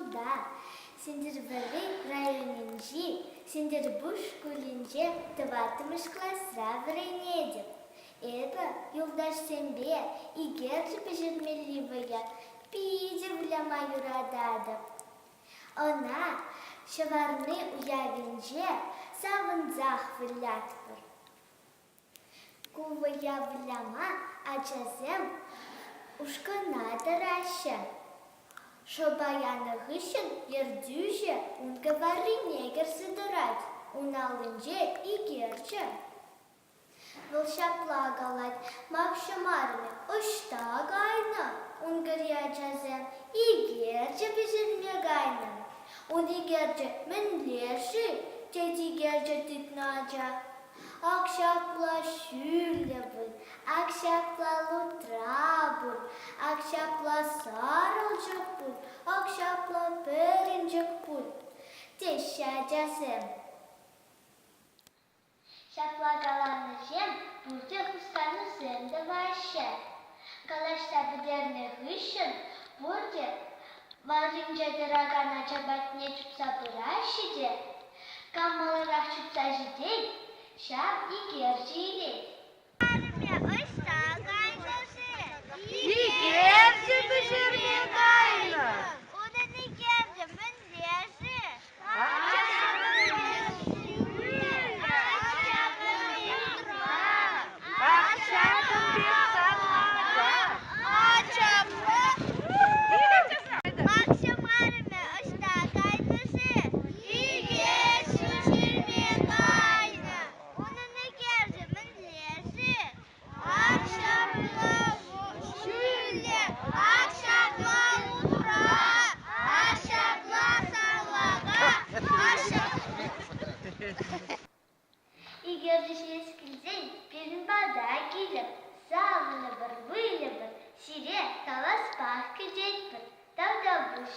шкулта, Сӗнтӗрвӑрри районӗнчи Сӗнтӗрпуҫ шкулӗнче тӑваттӑмӗш класра вӗренетӗп. Эпӗ юлташсемпе икерчӗ пӗҫермелли вӑйӑ питӗ выляма юрататӑп. Ӑна Ҫӑварни уявӗнче савӑнсах вылятпӑр. Ку вӑййа выляма ачасем ушкӑна тӑраҫҫӗ. Шӑпа янӑ хыҫҫӑн ертӳҫӗ ункӑ варрине кӗрсе тӑрать, ун аллинче икерчӗ. Вӑл ҫапла калать: Макҫӑм арӑмӗ ӑҫта кайнӑ? Ункӑри ачасем икерчӗ пӗҫерме кайнӑ. Ун икерчӗ мӗнле-ши? тет икерчӗ тытнӑ ача. Ак ҫапла ҫӳллӗ пуль, ак ҫапла лутра пуль, ак ҫапла сарӑлчӑк пуль, ак ҫапла пӗрӗнчӗк пуль, теҫҫӗ ачасем. Ҫапла каланӑҫем пурте хусканусем тӑваҫҫӗ. Калаҫса пӗтернӗ хыҫҫӑн пурте варринче тӑракан ача патне чупса пыраҫҫӗ те кам маларах чупса ҫитет, ҫав икерчӗ илет. Арӑмӗ ӑҫта кайнӑ-ши? Икерчӗ пӗҫерме кайнӑ. Унӑн икерчӗ мӗнле-ши? Ҫӳллӗ, ак ҫапла лутра, ак ҫапла сарлака, Икерчӗ ҫиес килсен пирӗн пата килӗр, савӑнӑпӑр, выльӑпӑр, сире хаваспах кӗтетпӗр. Тавтапуҫ.